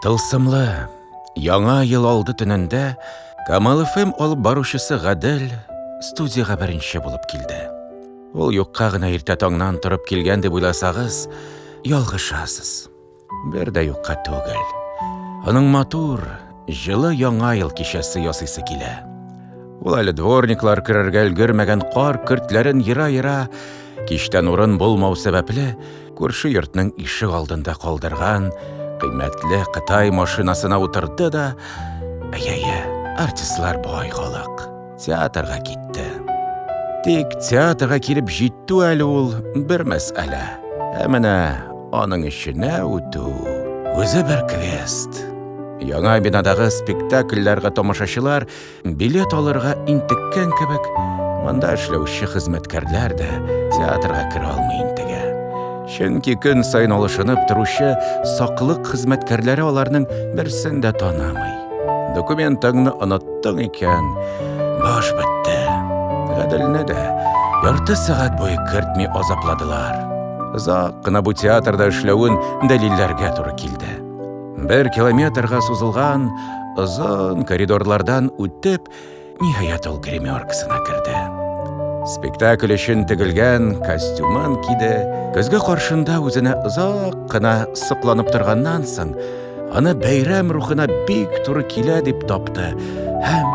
Тылсымлы Яңа ел алды төнендә Камал ФМ алып баручысы Гадел студиягә беренче булып килде. Ул юкка гына иртә таңнан торып килгән дип уйласагыз, ялгышасыз. Бер дә юкка түгел. Аның матур, җылы Яңа ел кичәсе ясыйсы килә. Ул әле дворниклар керергә өлгермәгән кар көртләрен ера-ера, кичтән урын булмау сәбәпле, күрше йортның ишек алдында калдырган кыйммәтле Кытай машинасына утырды да, әйе-әйе, артистлар бай халык, театрга китте. Тик театрга килеп җитү әле ул бер мәсьәлә. Ә менә аның эченә үтү үзе бер квест. Яңа бинадагы спектакльләргә тамашачылар билет алырга интеккән кебек, монда эшләүче хезмәткәрләр дә театрга керә алмый интегә. Чөнки көн саен алышынып торучы саклык хезмәткәрләре аларның берсен дә танымый. Документыңны оныттың икән, баш бетте. Гаделне дә ярты сәгать буе кертми азапладылар. Озак кына бу театрда эшләвен дәлилләргә туры килде. Бер километрга сузылган озын коридорлардан үтеп, ниһаять ул гримеркасына керде. Спектакль өчен тегелгән костюмын киде, көзге каршында үзенә озак кына сокланып торганнан соң, аны бәйрәм рухына бик туры килә дип тапты һәм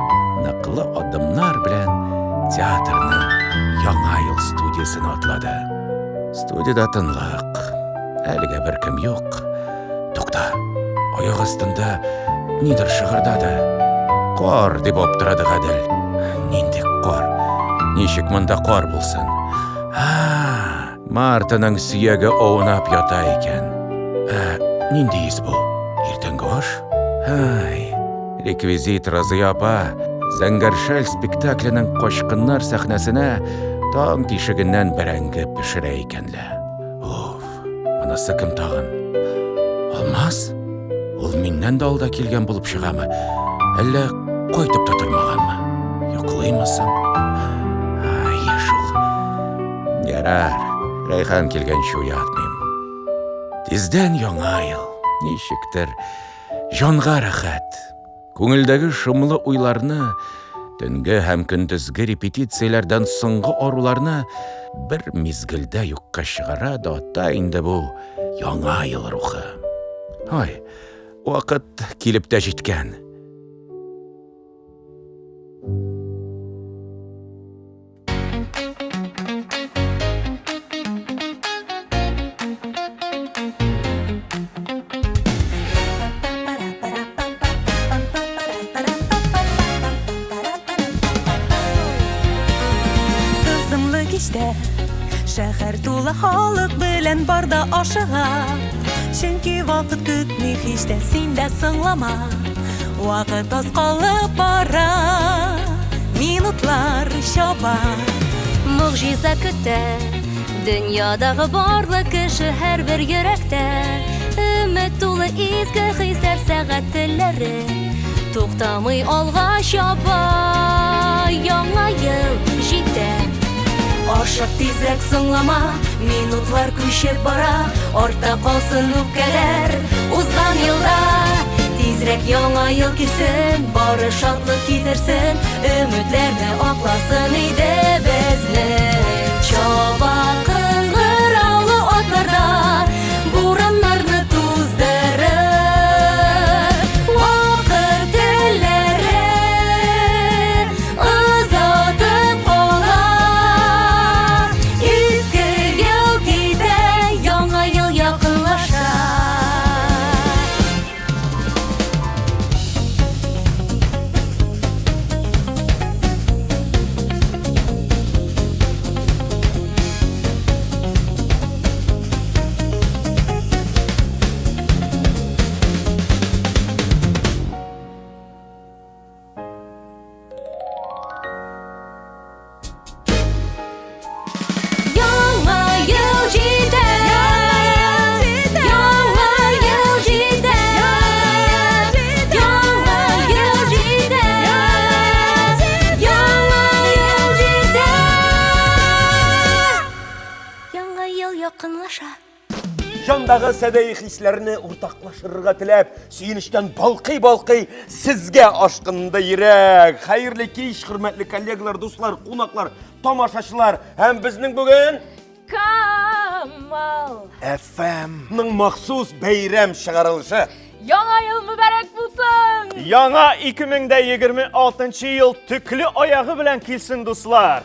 ныклы адымнар белән театрның Яңа ел студиясенә атлады. Студиядә тынлык. Әлегә беркем юк. Тукта, аяк астында нидер шыгырдады. Кар дип аптырады Гадел. Нинди кар? Ничек монда кар булсын? А, Мартаның сөяге аунап ята икән. Ә нинди ис бу? Иртәнге аш? Һай, реквизит Разыя апа Зәңгәр шәл спектакленең Качкыннар сәхнәсенә таң тишегеннән бәрәңге пешерә икән лә. Уф, монысы кем тагын? Алмаз? Ул миннән дә алда килгән булып чыгамы? Әллә кайтып та тормаганмы? Йоклыймы соң? Ай, шул. Ярар, Рәйхан килгәнче уятмыйм. Тиздән яңа ел. Ничектер, җанга рәхәт. Күңелдәге шомлы уйларны, төнге һәм көндезге репетицияләрдән соңгы аруларны бер мизгелдә юкка чыгара да ата инде бу яңа ел рухы. Ай, вакыт килеп тә җиткән. Тылсымлы кичтә шәһәр тулы халык белән бар да ашыга. Чөнки вакыт көтми һич тә, син дә соңлама. Вакыт аз калып бара, минутлар чаба. Могҗиза көтә дөньядагы барлык кеше һәрбер йөрәктә. Өмет тулы изге хисләр сәгать телләре туктамый алга чаба. Яңа ел җитә. Ашык тизрәк соңлама, минутлар күчеп бара, артта калсын үпкәләр узган елда. Тизрәк яңа ел килсен, бары шатлык китерсен, өметләрне акласын иде безнең. Чаба кыңгыраулы атларда, бураннарны туздырып, вакыт телләре озатып кала. Иске ел китә, яңа ел якынлаша. Җандагы сәдәй хисләрне уртаклашырга теләп, сөенечтән балкый-балкый сезгә ашкынды йөрәк. Хәерле кич, хөрмәтле коллегалар, дуслар, кунаклар, тамашачылар һәм безнең бүген Камал! FM-ның махсус бәйрәм чыгарылышы. Яңа ел мөбарәк булсын! Яңа 2026 ел төкле аягы белән килсен, дуслар.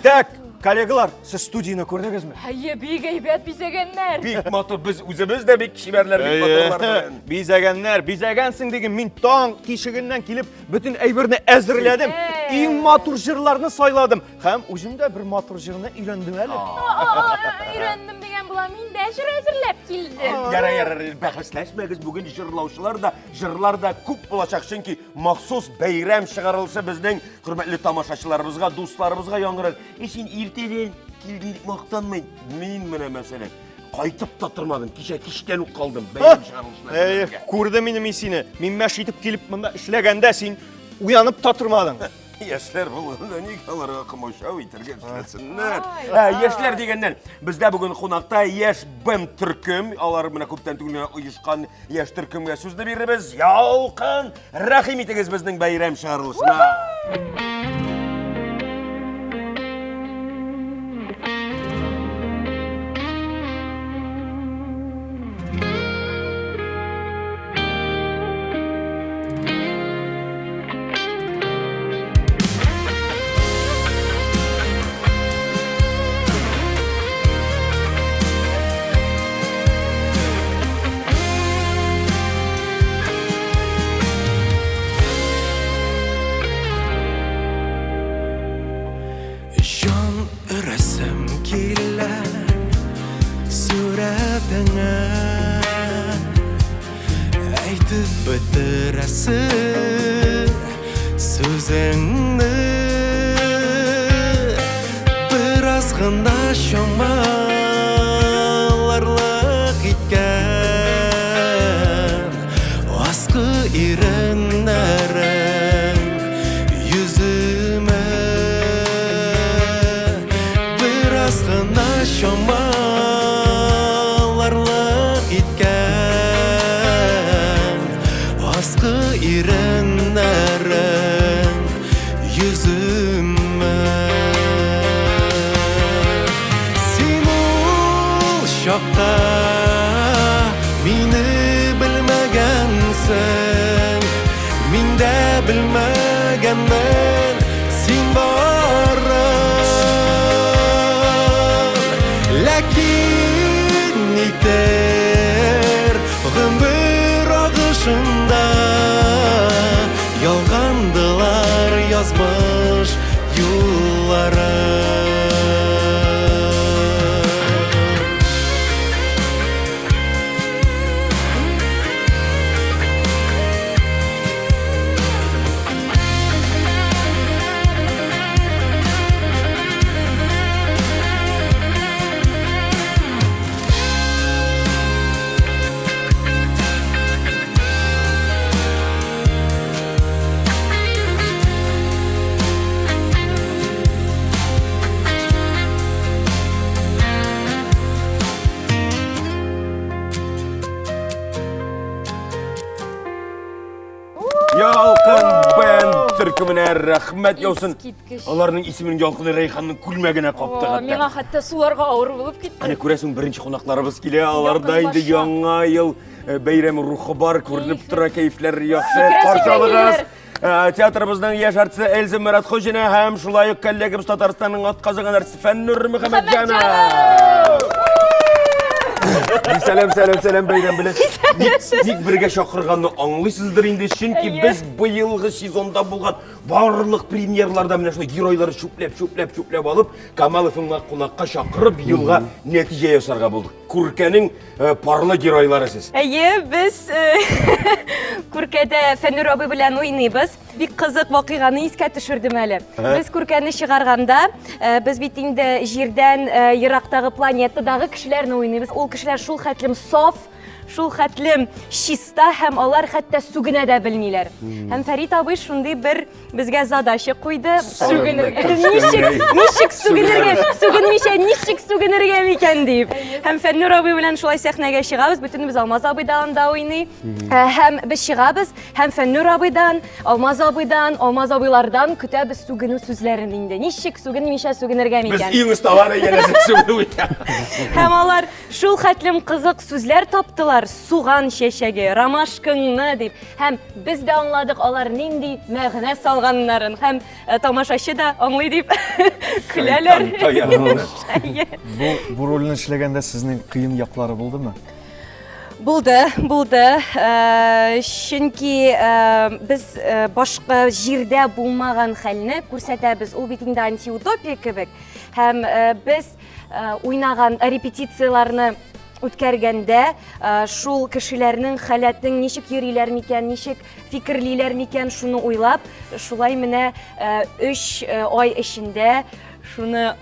Так, коллегалар, сез студияне күрдегезме? Әйе, бик әйбәт бизәгәннәр. Бик матур, без үзебез дә бик чибәрләр, бик матурлар белән. Бизәгәннәр, бизәгәнсең диген, мин таң тишегеннән килеп, бөтен әйберне әзерләдем. Иң матур җырларны сайладым. Һәм үзем дә бер матур җырны өйрәндем әле. Өйрәндем дигән була, мин дә җыр әзерләп килдем. Ярар, ярар, бәхәсләшмәгез, бүген җырлаучылар да, җырлар да күп булачак, чөнки махсус бәйрәм чыгарылышы безнең хөрмәтле тамашачыларыбызга, дусларыбызга яңгырар. И син иртәдән килдең дип мактанмый. Мин менә мәсәлән, кайтып та тормадым, кичә кичтән үк калдым бәйрәм чыгарылышына. Әй, күрдем инде мин сине. Мин мәш итеп килеп монда эшләгәндә син уянып та тормадың. Яшьләр булганда ник аларга комачау итәргә эшләсеннәр? Ә, яшьләр дигәннән, бездә бүген кунакта яшь бенд төркем, алар менә күптән түгел генә оешкан яшь төркемгә сүзне бирербез. Ялкын, рәхим итегез безнең бәйрәм чыгарылышына. Җан өрәсем килә сурәтеңә Әйтеп бетерәсе сүзеңне Бераз гына чамаларлык иткән Аскы иреннәрең йөземә Бераз гына чамаларлык иткән Аскы иреннәрең йөземә Син ул чакта мине белмәгәнсең, мин дә белмәгәнмен син барын. Ләкин никтер гомер агышында ялгандылар язмыш юллары. Ялкын бенд төркеменә рәхмәт яусын. Искиткеч. Аларның исемен Ялкын Рәйханның күлмәгенә капты О, хәтта. Миңа хәтта суларга авыр булып китте. Әнә күрәсең, беренче кунакларыбыз килә, аларда Якын инде баша. яңа ел э, бәйрәме рухы бар, күренеп тора, кәефләр яхшы. Сикерә-сикерә Каршы алыгыз. киләләр. Э, Театрыбызның яшь артисты Эльза Мөратхуҗина һәм шулай ук коллегабыз Татарстанның атказанган артисты Фәннур Мөхәммәтҗанов. Сәлам, сәлам, сәлам бәйрәм белән. Ник, ник бергә чакырганны аңлыйсыздыр инде, чөнки без быелгы сезонда булган барлык премьерларда менә шулай геройларны чүпләп, чүпләп, чүпләп алып, Камаловыңа кунакка чакырып, елга нәтиҗә ясарга булдык. Күркәнең э, парлы геройлары сез. Әйе, без э, Күркәдә Фәнүр абый белән уйныйбыз. Бик кызык вакыйганы искә төшердем әле. Без Күркәне чыгарганда, э, без бит инде җирдән э, ерактагы планетадагы кешеләрне уйныйбыз. Ул кешеләр шул хәтлем саф, шул хәтлем чиста һәм алар хәтта сүгенә дә белмиләр. Һәм Фәрит абый шундый бер безгә задача куйды. Сүгенергә. Ничек, ничек сүгенергә, сүгенмичә ничек сүгенергә микән дип. Һәм Фәннур абый белән шулай сәхнәгә чыгабыз, бөтенебез Алмаз абый да анда уйный. Һәм без чыгабыз, һәм Фәннур абыйдан, Алмаз абыйдан, Алмаз абыйлардан көтәбез сүгенү сүзләрен инде. Ничек сүгенмичә сүгенергә Без микән? иң осталары янәсе сүгенү. Һәм алар шул хәтлем кызык сүзләр таптылар, суган чәчәге, ромашкаңны дип. Һәм без дә аңладык алар нинди мәгънә салганнарын. Һәм э, тамашачы да аңлый дип көләләр. Шайтан Бу, бу рольне эшләгәндә сезнең кыен яклары булдымы? Булды, булды. Э, чөнки э, без башка җирдә булмаган хәлне күрсәтәбез. Ул бит инде антиутопия кебек. Һәм без уйнаган репетицияләрне үткәргәндә шул кешеләрнең халәтен ничек йөриләр микән, ничек фикерлиләр микән, шуны уйлап, шулай менә өч ай эчендә шуны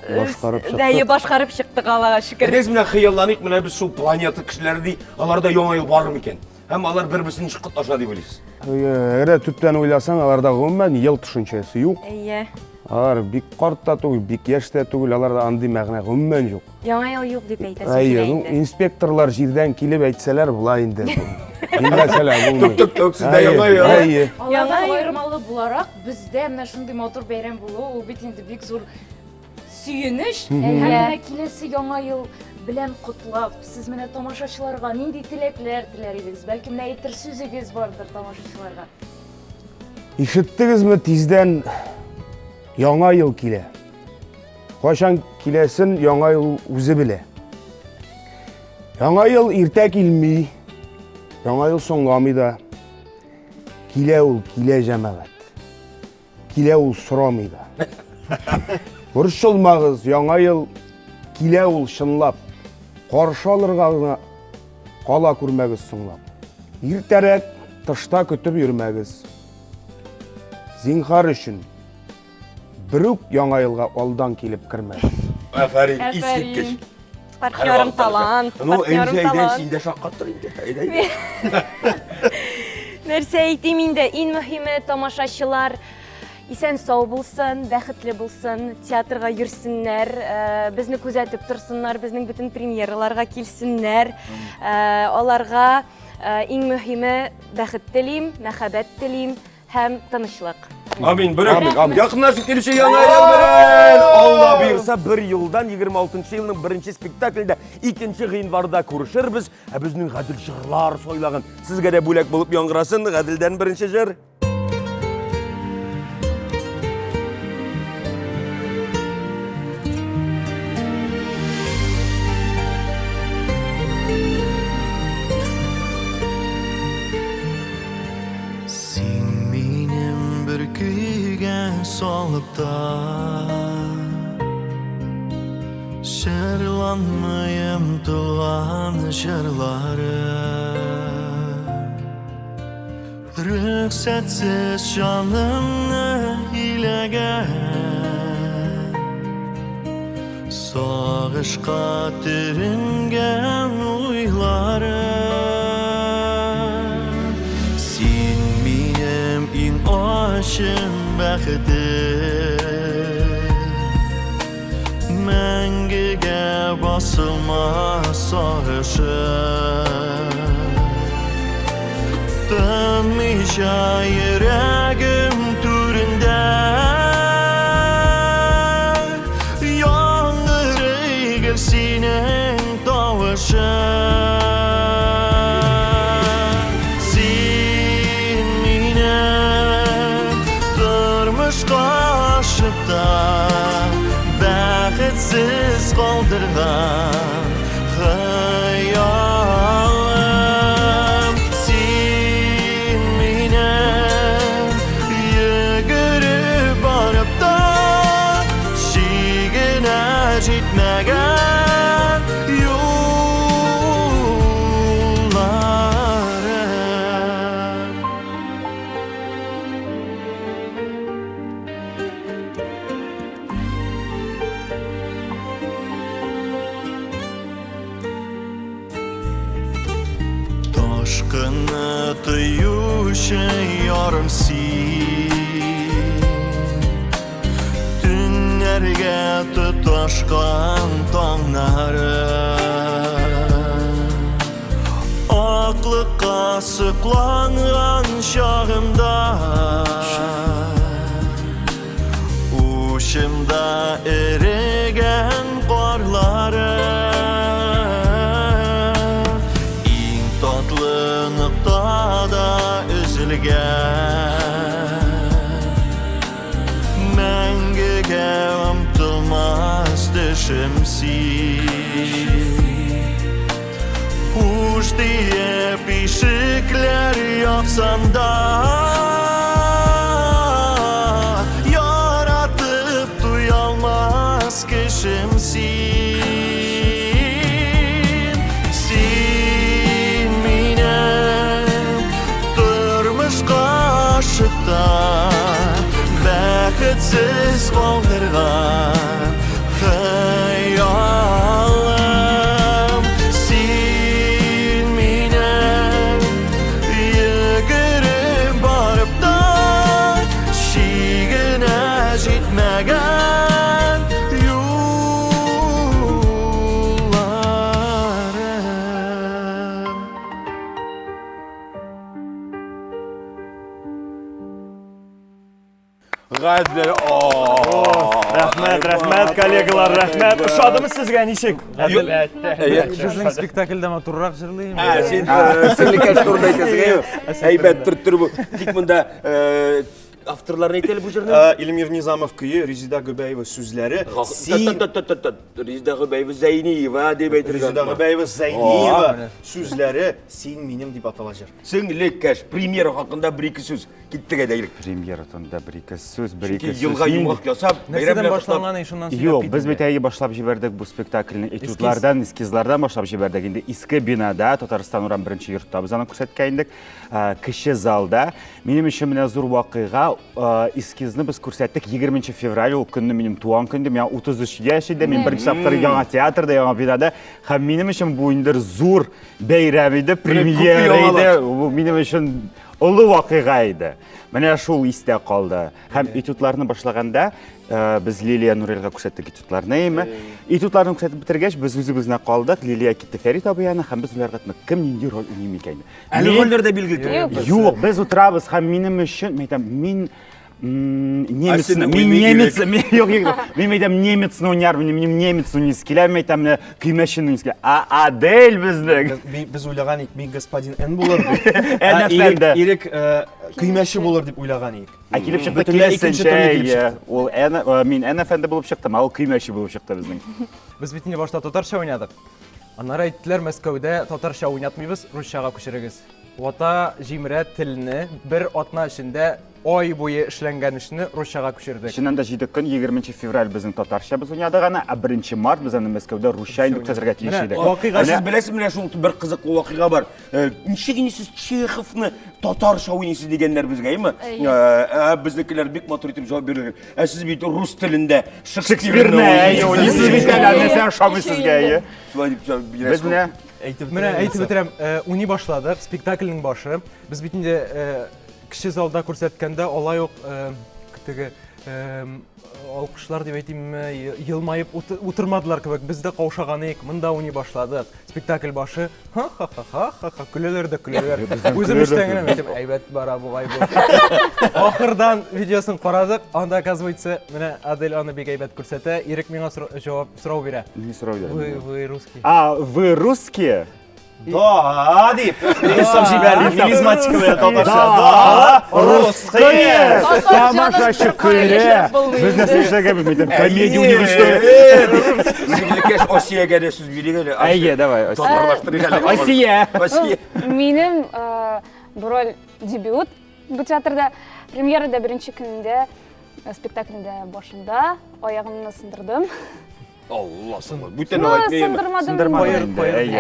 башкарып чыктык. Әйе, башкарып чыктык, Аллага шөкер. Әйдәгез менә хыялланыйк, менә без шул планета кешеләре ди, аларда яңа ел бар микән? Һәм алар бер-берсен ничек котлаша дип уйлыйсыз? Әгәр төптән уйласаң, аларда гомумән ел төшенчәсе юк. Әйе. Алар бик карт та түгел, бик яшь тә түгел, аларда андый мәгънә гомумән юк. Яңа ел юк дип әйтәсем Әйе, килә ну, инде. инспекторлар җирдән килеп әйтсәләр, була инде. Димәсәләр булмый. Тук-тук-тук, сездә яңа ел. Әйе. Алардан Яңа ел. аермалы буларак, бездә менә шундый матур бәйрәм булуы, ул бит инде бик зур сөенеч. Һәм менә киләсе яңа ел белән котлап, сез менә тамашачыларга нинди теләкләр теләр идегез? Бәлки менә әйтер сүзегез бардыр тамашачыларга. Ишеттегезме, тиздән яңа ел килә. Кайчан киләсен яңа ел үзе белә. Яңа ел иртә килми, яңа ел соңламый да. Килә ул, килә җәмәгать. Килә ул сорамый да. Борчылмагыз, яңа ел килә ул чынлап. Каршы алырга гына кала күрмәгез соңлап. Иртәрәк тышта көтеп йөрмәгез. Зинхар өчен берүк яңа елга алдан килеп кермәгез. Афәрин, искиткеч. Партнерым талант. Ну, партнерым Энҗе, әйдә, талант. син дә шаккаттыр инде. Әйдә, әйдә. Нәрсә әйтим инде, иң мөһиме тамашачылар исән сау булсын, бәхетле булсын, театрга йөрсеннәр, э, безне күзәтеп торсыннар, безнең бөтен премьераларга килсеннәр. Э, аларга э, иң мөһиме бәхет телим, мәхәббәт телим һәм тынычлык. Амин, берүк. Амин, амин. Якынлашып килүче яңа ел белән! Алла боерса, бер елдан 26 елның беренче спектакльдә 2 гыйнварда күрешербез. Ә безнең Гадел җырлар сайлаган. Сезгә дә бүләк булып яңгырасын. Гаделдән беренче җыр. Син минем бер көйгә салып та Җырланмыйм тулган җырларым Рөхсәтсез җанымны иләгән Сагышка төренгән уйларым Син минем иң ачы бәхетем Мәңгегә басылмас сагышым Тынмыйча йөрәгем түрендә Яңгырый гел синең тавышың Син минем тормышка ашып та Бәхетсез калдырган хыялым Син минем йөгереп барып та Чигенә җитмәгән юлларым Гышкыны тоючы ярым син. Төннәргә тоташкан таңнарым. Аклыкка сокланган чагымда. Учымда эрегән карларым. Иң татлы ноктада өзелгән. Мәңгегә омтылмас төшем син. Хуш диеп ишекләр япсам да, яратып туялмас кешем син. Син минем тормышка ашыктан, бәхетсез калдырган хыялым. Син минем йөгереп барып та чигенә җитмәгән юлларым. Гадел. Рәхмәт, рәхмәт, коллегалар, рәхмәт. Ошадымы сезгә ничек? Безнең спектакльдә матуррак җырлыйм. Ә, син сеңлекәш турында әйтәсең, әйе? Әйбәт төрттер бу. Тик монда авторлар әйтә әле бу җырны. Илмир Низамов көе, Резеда Гобәева сүзләре. Син Резеда Гобәева Зәйниева дип әйтергә. Резеда Гобәева Зәйниева сүзләре Син минем дип атала җыр. Сеңлекәш премьера хакында бер-ике сүз. Киттек әйдә, Ирек. Премьера турында бер-ике сүз, бер-ике Чөнки сүз. елга йомгак ясап, бәйрәм Нәрсәдән белән котлап. башланган, шуннан сөйләп Юк, кит без инде. бит әйе башлап җибәрдек бу спектакльне этюдлардан, эскизлардан башлап җибәрдек. Инде иске бинада, Татарстан урам беренче йортта без аны күрсәткән идек. Кече залда. Минем өчен менә зур вакыйга, эскизны без күрсәттек 20 февраль, ул көнне минем туган көн иде, миңа 33 яшь иде, мин беренче тапкыр яңа театрда, яңа бинада. Һәм минем өчен бу инде зур бәйрәм иде, премьера иде. Бу минем өчен олы вакыйга иде. Менә шул истә калды. Һәм этюдларны башлаганда без Лилия Нурилга күрсәттек этюдларны, әйеме? Этюдларны күрсәтеп бетергәч, без үзебезнә калдык. Лилия китте Фәрит абый янына, һәм без уйларга тотындык, кем нинди роль уйный микән? Әле рольләр дә билгеле түгел. Юк, без утырабыз һәм минем өчен, мин әйтәм, мин немецны, сине мин уйный немец, Ирек. мин, юк, юк, юк, мин әйтәм, немецны уйнармын, минем немецны уйныйсы килә, мин әйтәм, менә көймәчене уйныйсы килә. А Адель безнең. Без уйлаган идек, мин господин Н булыр дип. Н Ә Ирек, әфәнде. Ирек көймәче булыр дип уйлаган идек. Ә килеп чыкты Бөтенләй икенче киресенчә, төрле килеп әйе. чыкты. Ул Н, мин Н әфәнде булып чыктым, ә ул көймәче булып чыкты безнең. Без бит инде башта татарча уйнадык. Аннары әйттеләр, Мәскәүдә татарча уйнатмыйбыз, русчага күчерегез. Вата җимерә телне бер атна эчендә ай буе эшләнгән эшне русчага күчердек. Чыннан да 7 көн, 20 февраль безнең татарча без уйнадык аны, ә 1 март без аны Мәскәүдә русча инде күрсәтергә тиеш Менә идек. вакыйга Сез беләсез, менә шул бер кызыклы вакыйга бар. Ничек инде сез Чеховны татарча уйныйсыз дигәннәр безгә, әйме? Ә безнекеләр бик матур итеп җавап бирделәр. Ә сез бит рус телендә Шекспирны Шекспирны, әйе, уйныйсыз бит әле, нәрсә ошамый сезгә, әйе. Шулай дип җавап бирәсез. Без менә Әйтеп Менә әйтеп бетерәм, уйный башладык, спектакльнең башы. Без бит инде кече залда күрсәткәндә алай ук теге алкышлар дип әйтимме, елмаеп утырмадылар кебек. Без дә каушаган идек, монда уйный башладык. Спектакль башы ха-ха-ха-ха-ха көләләр дә көләләр. Үзем эчтән генә әйтәм, әйбәт бара бугай бу. Ахырдан видеосын карадык, анда оказывается, менә Адель аны бик әйбәт күрсәтә. Ирек миңа җавап сорау бирә. Ни сорау бирә? Вы русский. А, вы русские? Да, дип. Инсаф җибәрде, мелизматика белән татарча. Да, русские! Тамашачы Тамашачы көлә. Без нәрсә эшләргә белмидем. Комедия уйныйбыз, что ли? Сеңлекәш Асиягә дә сүз бирик әле. Әйе, давай, Асия. Татарлаштырыйк әле. Асия! Асия. Минем бу роль дебют бу театрда. Премьерада беренче көнендә, спектакльдә башында аягымны сындырдым. Алла саклар. Бүтән алай әйтмәйме? Сындырмадым. Сындырмадым инде. Әйе.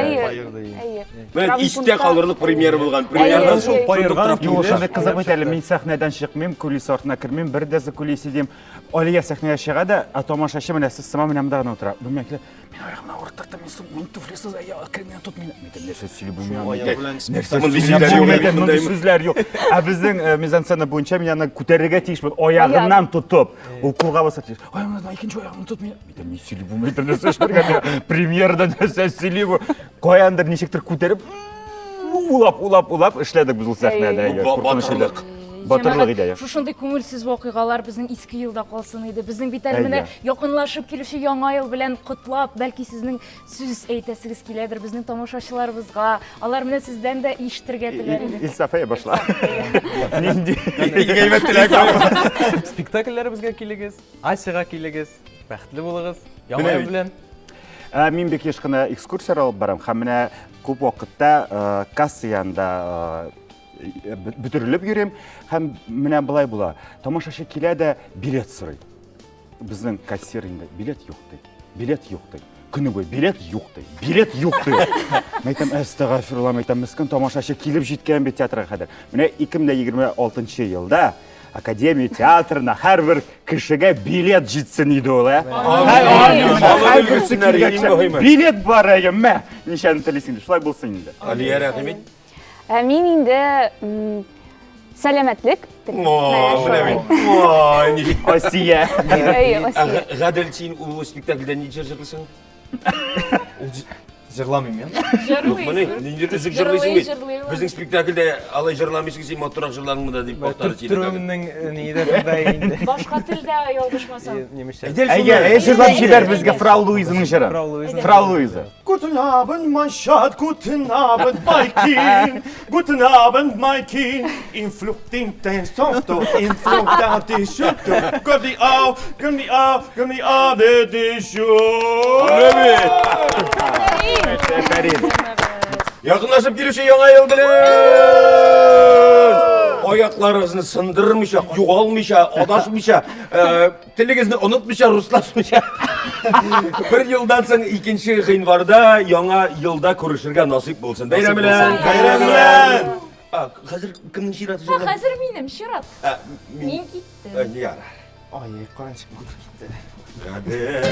Әйе. Менә истә калырлык премьера булган. Премьерадан шул каерган Юк, шундый кызык бит әле, мин сәхнәдән чыкмыйм, кулиса артына кермим, бер дә за кулисы дим. Алия сәхнәгә чыга да, ә тамашачы менә сез сыман менә монда гына утыра. Бу миңа килә, мин аягымны авырттырдым, мин сум, мин туфлисыз, әйе, әкрен генә тот мине. Мин әйтәм, нәрсә сөйли бу миңа? Мин әйтәм, Нәрсә Мондый сөйли сүзләр бу? юк, Мин әйтәм, мондый мондый- сүзләр юк. Ә безнең мизансцена буенча мин аны күтәрергә тиешмен, аягыннан тотып. Ул кулга баса тиеш. Аягымнан, икенче аягымны тот мине. Мин әйтәм, ни сөйли бу? Мин әйтәм, нәрсә эшләргә миңа? Премьерада нәрсә сөйли бу? Каяндыр ничектер күтәреп, улап, улап, улап эшләдек без ул сәхнәдә. Бу Куркыныч иде. батырлык. Батырлык иде. Җәмәгать, шушындый күңелсез вакыйгалар безнең иске елда калсын иде. Безнең бит әле менә якынлашып килүче яңа ел белән котлап, бәлки сезнең сүз әйтәсегез киләдер безнең тамашачыларыбызга. Алар менә сездән дә ишетергә теләр иде. Илсаф, әйе, башла. Нинди? Иң әйбәт теләк. Спектакльләребезгә килегез, Асяга килегез, бәхетле булыгыз. Яңа ел белән. Мин бик еш кына экскурсияләр алып барам һәм менә күп вакытта касса янында бөтерелеп йөрим һәм менә болай була. Тамашачы килә дә билет сорый. Безнең кассир инде билет юк ди. Билет юк ди. Көне буе билет юк ди. Билет юк ди. Мин әйтәм, әстәгъфирулла, мин әйтәм, мескен тамашачы килеп җиткән бит театрга кадәр. Менә 2026 елда Академия театрына һәрбер кешегә билет җитсен иде ул, ә? Һәрберсе килгән билет бар, әйе, мә, ничәне телисең, шулай булсын инде. Алия, рәхим ит. Ә мин инде сәламәтлек Асия. Әйе, Асия. Гадел, син ул спектакльдә ничә җырлыйсың? Җырламыйм мин. Юкмыни? Нинди төзек җырлыйсың бит. Безнең спектакльдә алай җырламыйсың, син матуррак җырладың да дип мактады сине. Төрттерүемнең ни дә шунда инде. Башка телдә ялгышмасам. Немецчә. Әйе, әйе, җырлап җибәр безгә Фрау Луизаның җырын. Фрау Луиза. Guten Abend, mein Schatz, guten Abend, mein Kind. Guten Abend, mein Kind. In Flucht in den Soft, in Flucht an die Schütte. Gib die auf, gib die auf, gib die auf, die Schuhe. Афәрин. Якынлашып килүче яңа ел белән! Аякларыгызны сындырмыйча, югалмыйча, адашмыйча, телегезне онытмыйча, руслашмыйча. Бер елдан соң 2 гыйнварда яңа елда күрешергә насыйп булсын. Бәйрәм белән, бәйрәм белән! Хәзер кемнең чираты җырлар? Хәзер минем чират. Мин киттем. Ярар. Ай, каранчык булып китте. Гадел.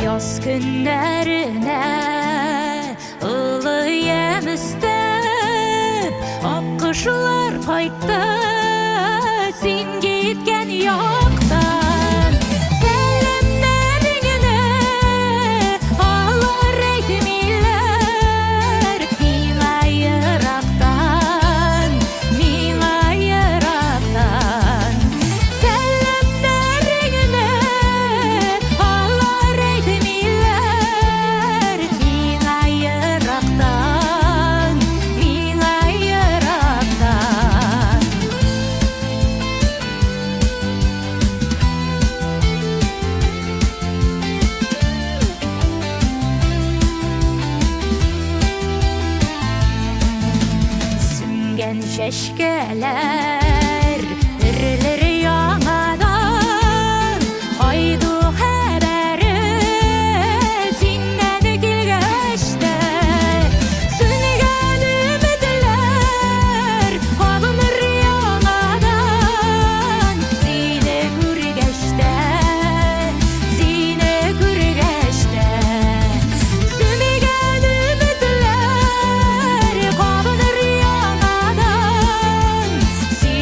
Яз көннәренә олы ямь өстәп, аккошлар кайтты син киткән яктан. Сәламнәреңне алар әйтмиләр миңа ерактан, миңа ерактан. Сәламнәреңне алар әйтмиләр миңа ерактан, миңа ерактан. Сүнгән чәчкәләр терелер яңадан, кайту хәбәре синнән килгәч тә. Сүнгән өметләр кабыныр яңадан, сине күргәч тә, сине күргәч тә. Сүнгән өметләр кабыныр яңадан, сине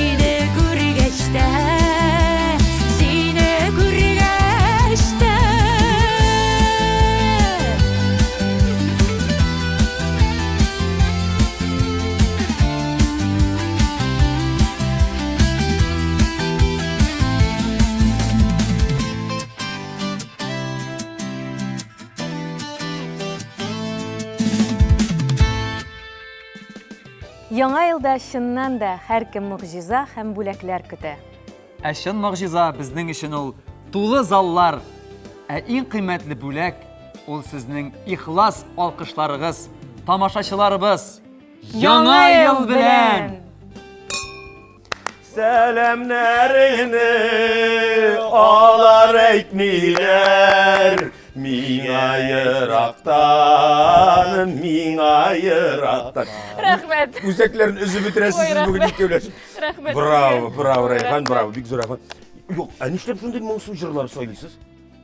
Яңа елда чыннан да һәркем могҗиза һәм бүләкләр көтә. Ә чын могҗиза безнең өчен ул тулы заллар, ә иң кыйммәтле бүләк ул сезнең ихлас алкышларыгыз, тамашачыларыбыз. Яңа ел белән! Сәламнәреңне алар әйтмиләр, миңа ерактан, миңа ерактан. Рәхмәт. Үзәкләрен өзеп бетерәсез сез бүген икәүләшеп. Рәхмәт. Браво, браво, Рәйхан, браво, бик зур рәхмәт. Юк, ә нишләп шундый моңсу җырлар сайлыйсыз?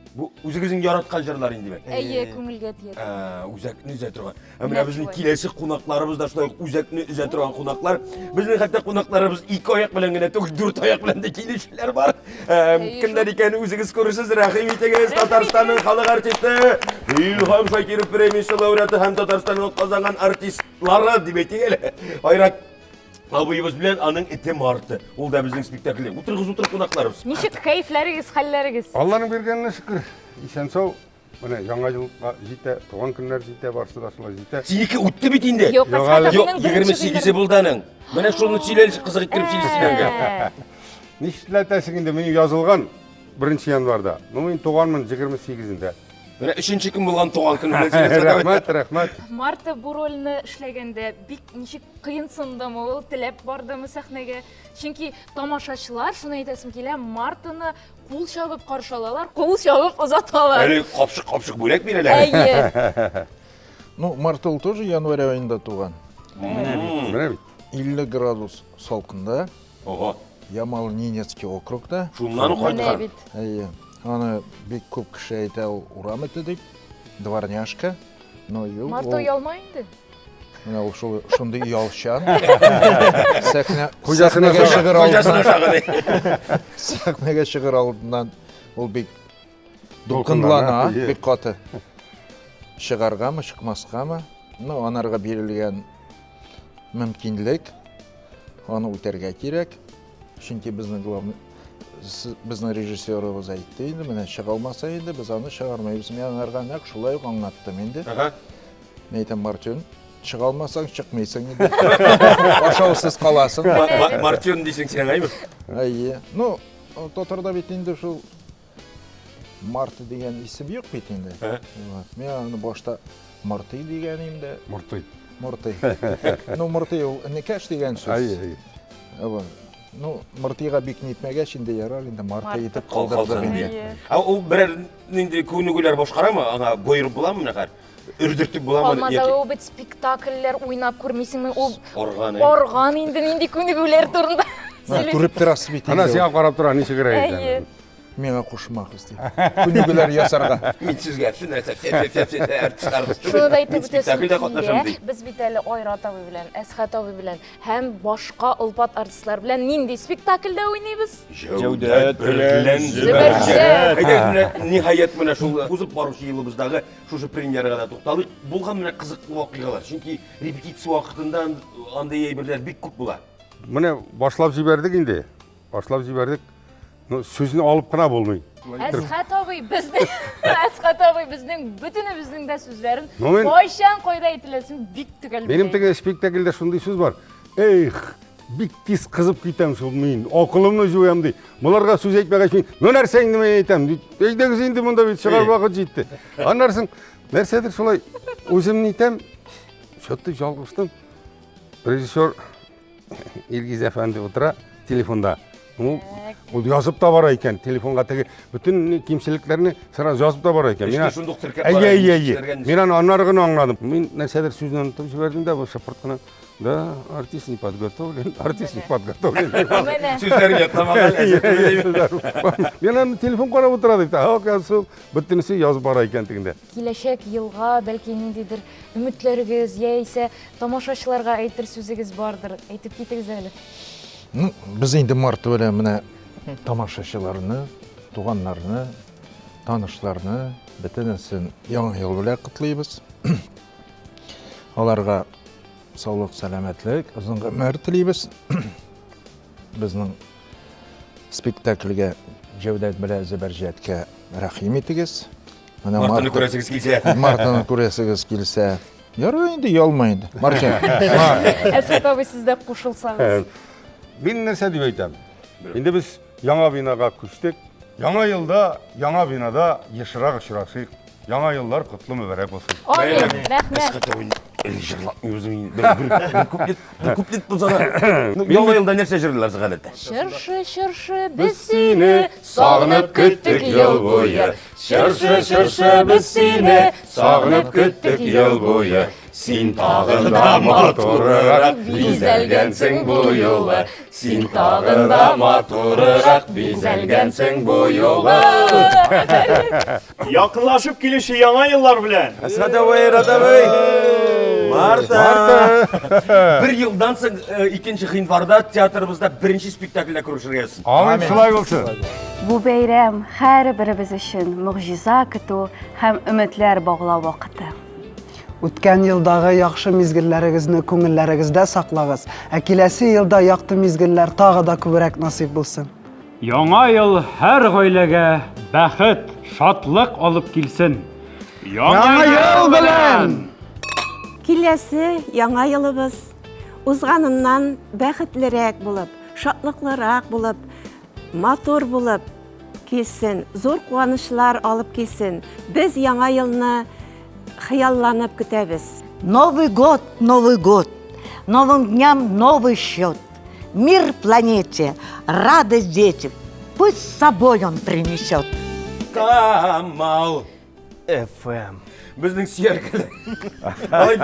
Бу үзегезнең яраткан җырлар инде димәк. Әйе, күңелгә тия. Ә, үзәкне өзә торган. Ә менә безнең киләсе кунакларыбыз да шулай ук үзәкне өзә торган кунаклар. Безнең хәтта кунакларыбыз ике аяк белән генә түгел, дүрт аяк белән дә килүчеләр бар. Кемнәр икәнен үзегез күрерсез, рәхим итегез. Татарстанның халык артисты Илһам Шакиров премиясе лауреаты һәм Татарстанның атказанган артистлары дип әйтик әле. Айрат абыебыз белән аның эте Марты. Ул да безнең спектакльдә. Утырыгыз, утырып кунакларыбыз. Ничек кәефләрегез, хәлләрегез? Алланың биргәненә шөкер. Исән сау. Менә яңа елга җитә, туган көннәр җитә, барысы да шулай җитә. Синеке үтте бит инде. Юк, Әсхәт Юк, абыйның беренче 28-е булды аның. Менә шуны сөйлә әле, кызык иттереп сөйлисең аңа. Нишләтәсең инде, минем язылган 1 январьда. Ну, мин туганмын 28-ендә. Менә өченче көн булган туган көн белән сине. Рәхмәт, рәхмәт. Марта бу рольне эшләгәндә бик ничек кыенсындымы ул, теләп бардымы сәхнәгә? Чөнки тамашачылар, шуны әйтәсем килә, Мартаны кул чабып каршы алалар, кул чабып озаталар. Әле капчык-капчык бүләк бирәләр. Әйе. Ну, Марта ул тоже январь аенда туган. Менә бит. Менә бит. 50 градус салкында. Ого. Ямал-Ненецкий округта. Шуннан ук кайткан. Менә бит. Әйе. Аны бик күп кеше әйтә, ул урам эте дип, дворняжка. Но юк, Марта ул оялма инде. менә ул шул шундый оялчан. Сәхнә Хуҗасына сәхнәгә ошаган. чыгыр Хуҗасына алдыннан ошаган, әй. сәхнәгә чыгыр алдыннан ул бик Дулкынлана, дулкынлана, әйе. бик каты. Чыгаргамы, чыкмаскамы? Ну, анарга бирелгән мөмкинлек, аны үтәргә кирәк. Чөнки безнең главный безнең режиссерыбыз әйтте инде, менә чыга алмаса инде, без аны чыгармыйбыз. Мин анарга нәкъ шулай ук аңлаттым инде. Мин әйтәм, Мартин, чыга алмасаң, чыкмыйсың инде. Ашаусыз каласың. Мартин дисең син, әйме? Әйе. Ну, татарда бит инде шул Марта дигән исем юк бит инде. Вот. Мин аны башта Мортый дигән инде. Мортый. Мортый. Ну, Мортый ул энекәш дигән сүз. Әйе, әйе. Вот. Ну, Мортыйга бик нитмәгәч инде ярар инде Марта итеп калдырдык инде. Ә ул берәр нинди күнегүләр башкарамы? Аңа боерып буламы менә хәзер? Өрдертеп буламы? Алмаз абый, ул бит спектакльләр уйнап күрмисеңме? Ул Орган. әй. орган инде нинди күнегүләр турында Менә күреп торасыз бит Ана инде. сиңа карап тора, ничек Әйе. икән. Миңа кушмагыз дип. Күнегүләр ясарга. Мин сезгә нәрсә, артистларыбыз түгел. Шуны да әйтеп Мин үтәсем спектакльдә катнашам килә. ди. Без бит әле Айрат абый белән, Әсхәт абый белән һәм башка олпат артистлар белән нинди спектакльдә уйныйбыз? Җәүдәт белән Зөбәрҗәт. Әйдәгез менә ниһаять менә шул узып баручы елыбыздагы шушы премьерага да тукталыйк. Булган менә кызыклы вакыйгалар. Чөнки репетиция вакытында андый әйберләр бик күп була. Менә башлап җибәрдек инде. Башлап җибәрдек. Ну, сүзне алып кына булмый. Әсхәт абый безнең Әсхәт абый безнең бөтенебезнең дә сүзләрен Ну, мин- кайчан кайда әйтеләсен бик төгәл Минем белә. теге спектакльдә шундый сүз бар. Эх, бик тиз кызып китәм шул мин. Акылымны җуям ди. Боларга сүз әйтмәгәч мин, ну нәрсә инде мин әйтәм ди. Әйдәгез инде монда бит чыгар вакыт җитте. Аннан соң нәрсәдер шулай үзем нитәм, что-то ялгыштым. Режиссер Илгиз әфәнде утыра телефонда. Ул, ул язып та бара икән, телефонга теге бөтен кимчелекләрне сразу язып та бара икән. Эшне Мин шундук теркәп Әйе, бара, әйе, әйе. кимчелекләргә Мин аны аннары гына аңладым. Мин нәрсәдер сүзне онытып җибәрдем дә, бу шыпырт кына. Да, артист не подготовлен, артист не подготовлен. Менә. Сүзләрен ятламаган, Әйе, әзер әйе, түгел. сүзләр. Мин аны телефон карап утыра дип. Оказывается, бөтенесе язып бара икән тегендә. Киләчәк елга бәлки ниндидер өметләрегез яисә тамашачыларга әйтер сүзегез бардыр. Әйтеп китегез әле. Ну, без инде март белән менә тамашачыларны, туганнарны, танышларны бөтенесен Яңа ел белән котлыйбыз. Аларга саулык, сәламәтлек, озын гомер телибез. Безнең спектакльгә Җәүдәт белән Зөбәрҗәткә рәхим итегез. Менә Мартаны күрәсегез килсә. Мартаны күрәсегез килсә, Ярый инде, ялма инде. Мартин. Әсхәт абый, сез дә кушылсагыз. Мин нәрсә дип әйтәм? Инде без яңа бинага күчтек. Яңа елда, яңа бинада ешрак очрашыйк. Яңа еллар котлы мөбарәк булсын. Амин. Рәхмәт. Әсхәт абый, әле җырлатмыйбыз инде. Бер куплет, бер куплет булса да. Ну, Яңа елда нәрсә җырлыйлар соң гадәттә? Чыршы, чыршы, без сине сагынып көттек ел буе. Чыршы, чыршы, без сине сагынып көттек ел буе. Син тагын да матурырак бизәлгәнсең бу юлы. Син тагын да матурырак бизәлгәнсең бу юлы. Якынлашып килүче яңа еллар белән. Әсхәт абый, Рад абый. Марта. Бер елдан соң 2 гыйнварда театрыбызда беренче спектакльдә күрешергә язсын. Амин, шулай булсын. Бу бәйрәм һәрберебез өчен могҗиза көтү һәм өметләр баглау вакыты. Үткән елдагы яхшы мизгелләрегезне күңелләрегездә саклагыз, ә киләсе елда якты мизгелләр тагы да күбрәк насыйп булсын. Яңа ел һәр гаиләгә бәхет, шатлык алып килсен. Яңа ел белән! Киләсе яңа елыбыз узганыннан бәхетлерәк булып, шатлыклырак булып, матур булып килсен, зур куанычлар алып килсен. Без яңа елны хыялланып көтәбез. Новый год, Новый год, новым дням новый счет. Мир планете, радость детям, пусть с собой он принесет. Камал FM. Безнең сөяркәләр. Алай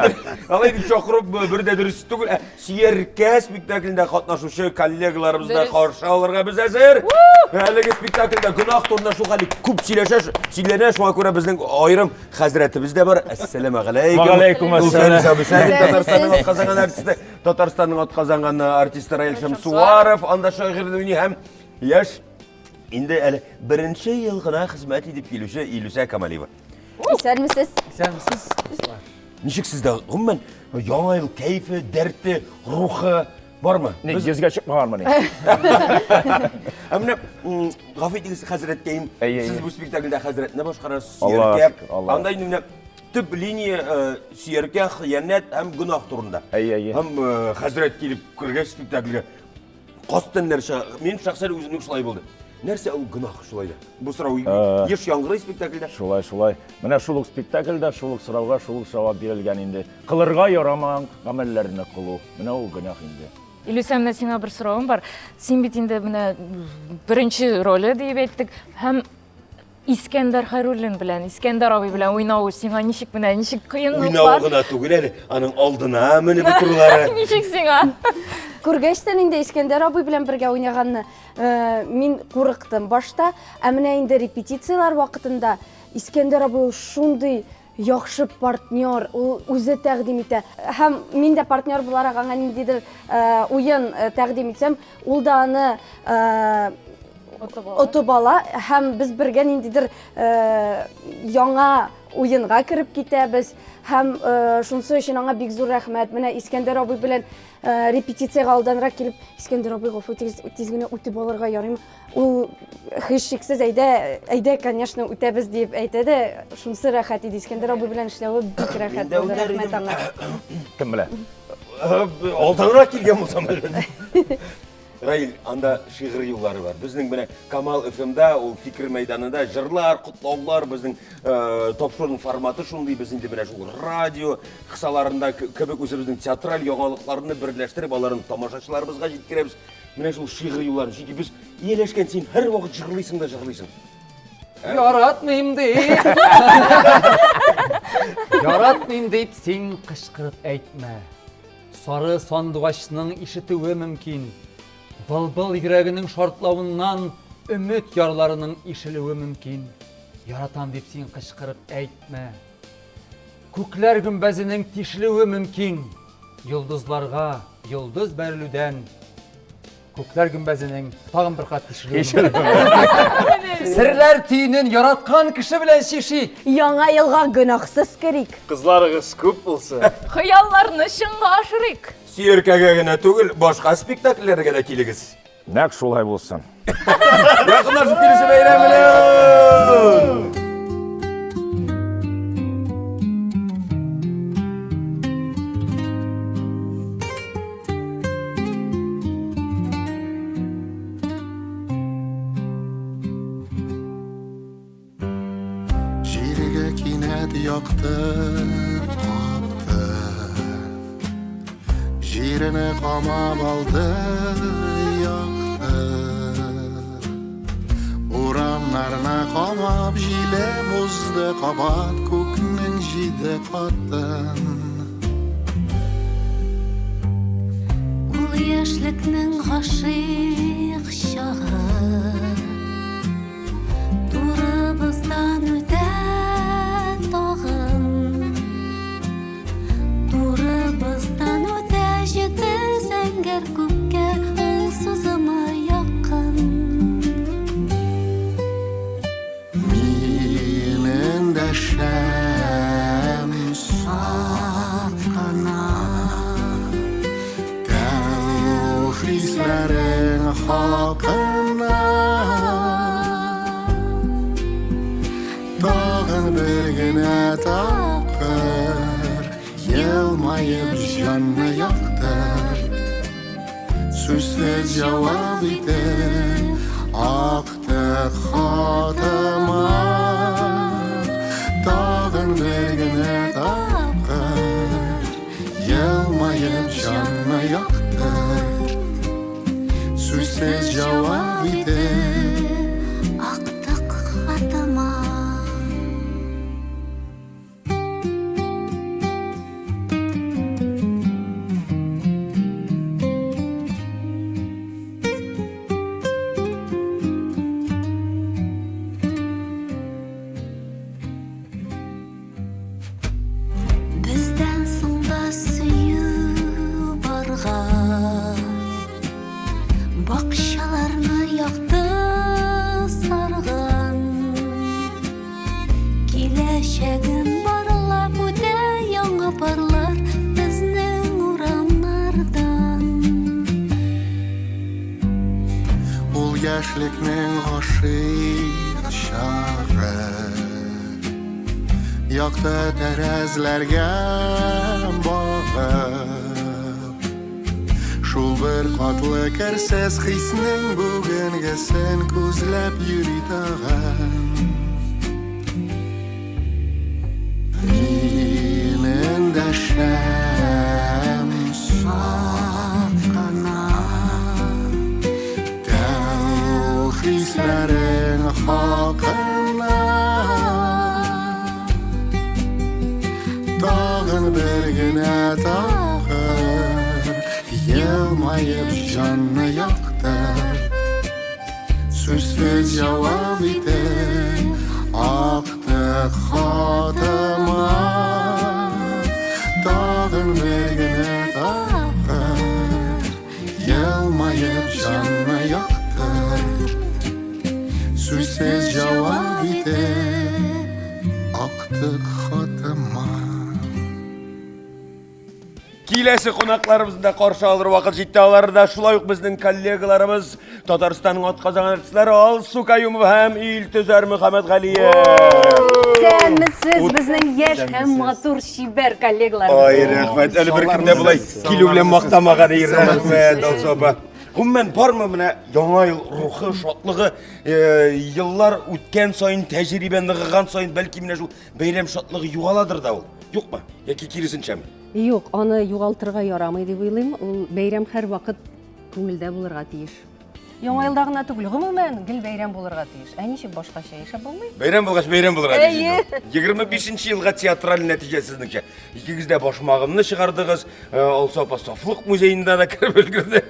алай дип чакыру бер дә дөрес түгел. Ә, Сөяркә спектаклендә катнашучы коллегаларыбызны Дөрес. каршы алырга без әзер. Әлеге спектакльдә гөнаһ турында шул хәле күп сөйләшә, сөйләнә, шуңа күрә безнең аерым хәзрәтебез дә бар. Әссәламу галәйкүм. Вәгаләйкүм әссәлам. Фәнис абый Сәлим, Татарстанның Исәнмесез. атказанган артисты, Татарстанның атказанган артисты Раил Шәмсуаров, анда шагыйрь уйный һәм яшь инде әле беренче ел гына хезмәт итеп килүче Илүсә Камалиева. Исәнмесез. Исәнмесез. Ничек сездә гомумән яңа ел кәефе, дәрте, рухы бармы? Ни, йөзгә чыкмаганмыни? Ә менә гафу итегез, хәзрәткәем, сез бу спектакльдә хәзрәтне башкарасыз, Аллага сөяркә. шөкер, Аллага. Анда инде менә төп линия сөяркә, хыянәт һәм гөнаһ турында. Һәм хәзрәт килеп кергәч спектакльгә каз тәннәр чыга. Минем шәхсән үземнең шулай булды. Нәрсә ул гөнаһ шулай да? Бу сорау еш яңгырый спектакльдә. Шулай, шулай. Менә шул ук спектакльдә шул ук сорауга шул ук җавап бирелгән инде. Кылырга ярамаган гамәлләрне кылу. Менә ул гөнаһ инде. Илүсә, менә сиңа бер соравым бар. Син бит инде менә беренче роле диеп әйттек. Һәм Искәндәр Хәйруллин белән, Искәндәр абый белән уйнау сиңа ничек менә, ничек кыенлыклар? Уйнау гына түгел әле, аның алдына менеп утырулары. Ничек сиңа? Күргәчтән инде Искәндәр абый белән бергә уйнаганны мин курыктым башта. Ә менә инде репетицияләр вакытында Искәндәр абый ул шундый яхшы партнер, ул үзе тәкъдим итә. Һәм мин дә партнер буларак аңа ниндидер уен тәкъдим итсәм, ул да аны отып ала һәм без бергә ниндидер яңа уенга кереп китәбез. Һәм шунысы өчен аңа бик зур рәхмәт. Менә Искәндәр абый белән репетициягә алданрак килеп, Искәндәр абый, гафу итегез, тиз генә үтеп алырга ярыймы? Ул һичшиксез әйдә, әйдә, конечно, үтәбез дип әйтә дә, шунысы рәхәт иде. Искәндәр абый белән эшләве бик рәхәт булды. Рәхмәт аңа. Кем белә? Алданрак килгән булсам, әлбәттә. Раил, анда шигырь юллары бар. Безнең менә Камал FM-да, ул фикер мәйданында җырлар, котлаулар, безнең тапшыруның форматы шундый, без инде менә шул радио кысаларында кебек үзебезнең театраль яңалыкларны берләштереп, аларны тамашачыларыбызга җиткерәбез. Менә шул шигырь юлларын, чөнки без ияләшкән, син һәрвакыт җырлыйсың да җырлыйсың. Яратмыйм дип. Яратмыйм дип син кычкырып әйтмә. Сары сандугачның ишетүе мөмкин. Былбыл йөрәгенең шартлавыннан өмет ярларының ишелүе мөмкин. Яратам дип син кычкырып әйтмә. Күкләр гөмбәзенең тишелүе мөмкин. Йолдызларга йолдыз бәрелүдән күкләр гөмбәзенең тагын бер кат тишелүе мөмкин. Серләр төенен яраткан кеше белән чишик. Яңа елга гөнаһсыз керик. Кызларыгыз күп булсын. Хыялларны чынга ашырыйк. Сөяркәгә генә түгел, башка спектакльләргә дә килегез. Нәкъ шулай булсын. Якынлашып килүче бәйрәм белән! Тәрәзләргә кинәт якты капты. Җирне камап алды якты. Урамнарны камап җилем узды кабат күкнең җиде катын. Ул яшьлекнең гашыйк чагы Турыбыздан үтә тагын. Турыбыздан үтә җете зәңгәр күккә ул сузымы якын. Мин эндәшәм сак кына. Тәү хисләрең хакына. Тагын бер генә тапкыр елмаеп җанны яктыр. Сүзсез җавап итеп актык хатыма. Тагын бер генә тапкыр елмаеп җанны яктыр. Сүзсез җавап итеп Актык хатыма. Бездән соң да сөю барган Бакчаларны якты сарган. Киләчәген барлап үтә яңа парлар безнең урамнардан. Ул яшьлекнең гашыйк чагы Якты тәрәзләргә багып Шул бер катлы керсез хиснең бүгенгесен күзләп йөри тагын. Мин эндәшәм сак кына. Тәү хисләрең хакына. Тагын бер генә тапкыр елмаеп җанны яктыр. Сүзсез җавап итеп актык хатыма. Тагын бер генә тапкыр елмаеп җанны яктыр. Сүзсез җавап итеп актык хатыма. Киләсе кунакларыбызны да каршы алыр вакыт җитте. Алар да шулай ук безнең коллегаларыбыз, Татарстанның атказанган артистлары Алсу Каюмова һәм Илтөзәр Мөхәммәтгалиев. Исәнмесез, безнең яшь һәм матур чибәр коллегаларыбыз. Ай, рәхмәт. Әле бер кем дә болай килү белән мактамаган. Ай, рәхмәт, Алсу апа. Гомумән, бармы менә яңа ел рухы, шатлыгы, еллар үткән саен, тәҗрибә ныгыган саен, бәлки менә шул бәйрәм шатлыгы югаладыр да ул? Юкмы? Яки киресенчәме? Юк, аны югалтырга ярамый дип уйлыйм. Ул бәйрәм һәрвакыт күңелдә булырга тиеш. Яңа елда гына түгел, гомумән, гел бәйрәм булырга тиеш. Ә ничек башкача яшәп булмый? Бәйрәм булгач, бәйрәм булырга тиеш Әйе. инде ул. 25 елга театраль нәтиҗә сезнеңчә. Икегез дә башмагымны чыгардыгыз. Алсу апа Сафлык музеенда да кереп өлгерде.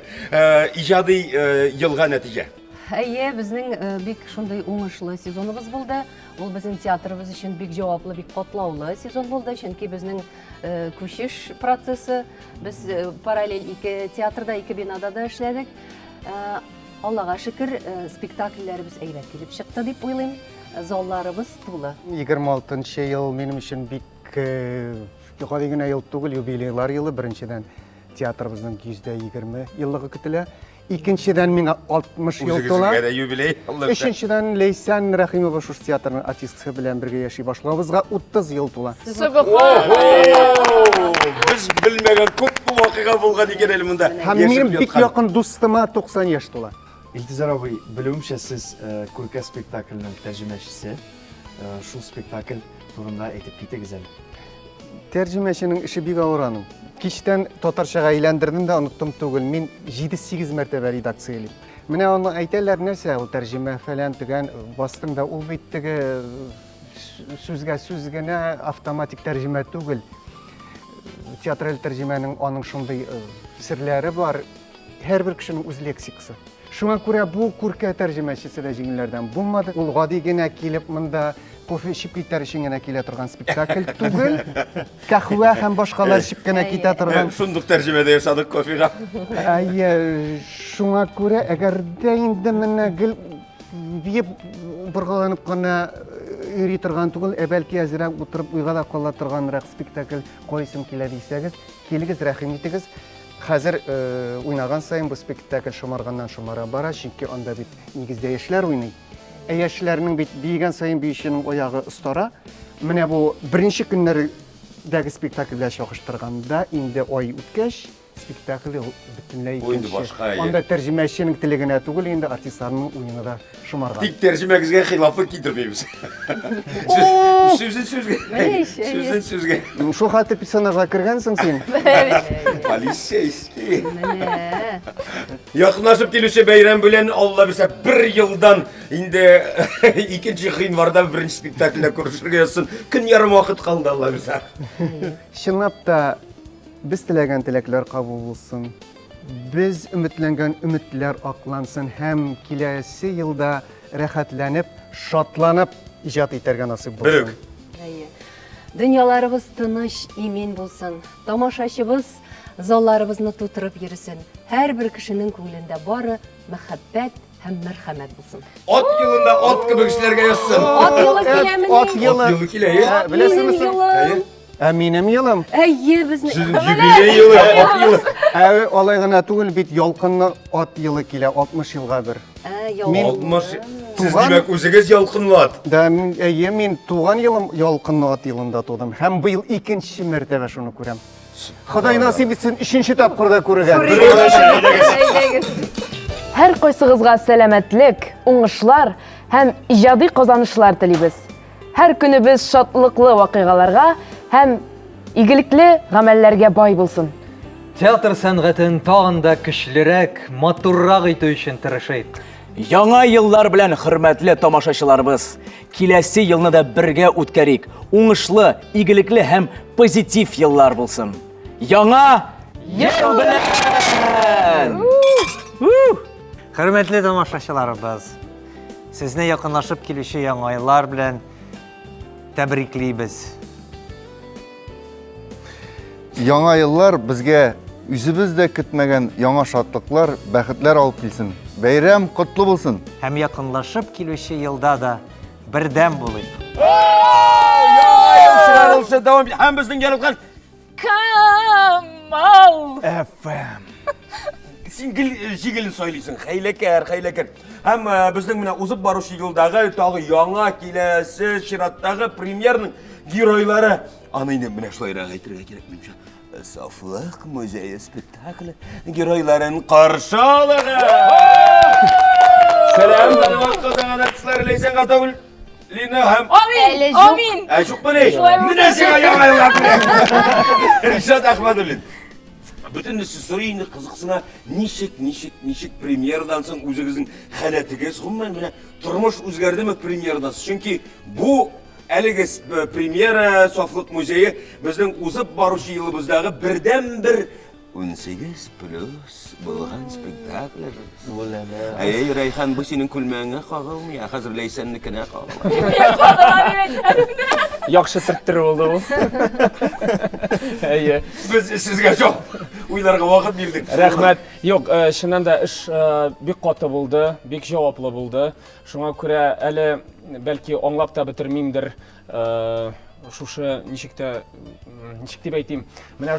Иҗади елга нәтиҗә. Әйе, безнең бик шундый уңышлы сезоныбыз булды. Ул безнең театрыбыз өчен бик җаваплы, бик катлаулы сезон булды, чөнки безнең күчеш процессы, без параллель ике театрда, ике бинада да эшләдек. Аллага шөкер, спектакльләребез әйбәт килеп чыкты дип уйлыйм. Залларыбыз тулы. 26 ел минем өчен бик гади генә ел түгел, юбилейлар елы. Беренчедән, театрыбызның 120 еллыгы көтелә. Икенчедән, миңа 60 ел тула. Үзегезнең дә юбилей. Алла бирсә. Өченчедән, Ләйсән Рәхимова шушы театрның артисткасы белән бергә яши башлавыбызга 30 ел тула. Без белмәгән күп вакыйга булган икән әле монда. Һәм минем бик якын дустыма 90 яшь тула. Илтизар абый, белүемчә, сез Күркә спектакленең тәрҗемәчесе. Шул спектакль турында әйтеп китегез әле. Тәрҗемәченең эше бик авыр аның. Кичтән татарчага әйләндердем дә оныттым түгел. Мин 7-8 мәртәбә редакциялим. Менә аны әйтәләр, нәрсә ул тәрҗемә фәлән төгән бастың да ул бит теге сүзгә сүз генә автоматик тәрҗемә түгел. Театраль тәрҗемәнең аның шундый серләре бар. Һәрбер кешенең үз лексикасы. Шуңа күрә бу күркә тәрҗемәчесе дә җиңелләрдән булмады. Ул гади генә килеп монда кофе эчеп китәр өчен генә килә торган спектакль түгел. Кәхвә һәм башкалар эчеп кенә китә торган. Шундук тәрҗемә дә ясадык кофега. Әйе, шуңа күрә әгәр дә инде менә гел биеп боргаланып кына йөри торган түгел, ә бәлки әзрәк утырып уйга да кала торганрак спектакль карыйсым килә дисәгез, килегез, рәхим итегез. Хәзер уйнаган саен бу спектакль шомарганнан шомара бара, чөнки анда бит нигездә яшьләр уйный. Ә яшьләрнең бит биегән саен биюченең аягы остара. Менә бу беренче көннәрдәге спектакльгә чагыштырганда инде ай үткәч, спектакль ул бөтенләй Бу инде икенче. башка, әйе. Анда тәрҗемәченең теле генә түгел, инде артистларның уены да шомарган. Тик тәрҗемәгезгә хилафлык китермибез. Сүзен сүзгә. Сүзен сүзгә. Шул хәтле персонажга кергәнсең син. Полицейский. Якынлашып килүче бәйрәм белән Алла бирсә бер елдан инде 2 гыйнварда беренче спектакльдә күрешергә язсын. Көн ярым вакыт калды Алла бирсә. Чынлап та без теләгән теләкләр кабул булсын. Без өметләнгән өметләр аклансын һәм киләсе елда рәхәтләнеп, шатланып иҗат итәргә насыйп булсын. Әйе. Дөньяларыбыз тыныч, имин булсын. Тамашачыбыз залларыбызны тутырып йөресен. Һәрбер кешенең күңелендә бары мәхәббәт һәм мәрхәмәт булсын. Ат елында ат кебек эшләргә язсын. Ат елы киләмени? Ат елы. Ат елы килә, әйе. Ә, Беләсеңме Минем соң? елым. Ә минем елым? Әйе, безнең. Сезнең юбилей елы, ат елы. Ә алай гына түгел бит, ялкынлы ат елы килә, 60 елга бер. Ә, Мин- 60 Сез Туган- димәк үзегез ялкынлы ат. Да, мин, әйе, мин туган елым ялкынлы ат елында тудым. Һәм быел икенче мәртәбә шуны күрәм. Ходай насыйп итсен, өченче тапкыр да күрергә. Һәр кайсыгызга сәламәтлек, уңышлар һәм иҗади казанышлар телибез. Һәр көнебез шатлыклы вакыйгаларга һәм игелекле гамәлләргә бай булсын. Театр сәнгатен тагын да көчлерәк, матуррак итү өчен тырышыйк. Яңа еллар белән, хөрмәтле тамашачыларыбыз! Киләсе елны да бергә үткәрик. Уңышлы, игелекле һәм позитив еллар булсын. Яңа ел белән! Хөрмәтле тамашачыларыбыз, сезне якынлашып килүче яңа еллар белән тәбриклибез. Яңа еллар безгә үзебез дә көтмәгән яңа шатлыклар, бәхетләр алып килсен. Бәйрәм котлы булсын! Һәм якынлашып килүче елда да бердәм булыйк. Яңа ел чыгарылышы дәвам итә. Һәм безнең яраткан Камал! FM. Син гел җиңелен сайлыйсың, хәйләкәр, хәйләкәр. Һәм безнең менә узып баручы елдагы тагы яңа киләсе чираттагы премьерның геройлары. Аны инде менә шулайрак әйтергә кирәк минемчә. Сафлык музее спектакле геройларын каршы алыгыз! Сәлам, танымал Казан артистлары Ләйсән Гатауллина һәм Амин! Амин! Ә юкмыни? Шулай булсын. Менә сиңа яңа еллар белән. Ришат Әхмәдуллин. Бөтенесе сорый инде кызыксына, ничек, ничек, ничек премьерадан соң үзегезнең халәтегез, гомумән менә тормыш үзгәрдеме премьерадан соң? Чөнки бу әлеге премьера Сафлык музее безнең узып баручы елыбыздагы бердәнбер 18 плюс булган спектакль. Әй, Рәйхан, бу синең күлмәгеңә кагылмый, ә хәзер Ләйсәннекенә кагыла. Яхшы төрттерү булды бу. Әйе. Без сезгә җавап уйларга вакыт бирдек. Рәхмәт. Юк, чыннан да эш бик каты булды, бик җаваплы булды. Шуңа күрә әле бәлки аңлап та бетермимдер, шушы ничек тә, ничек дип әйтим, менә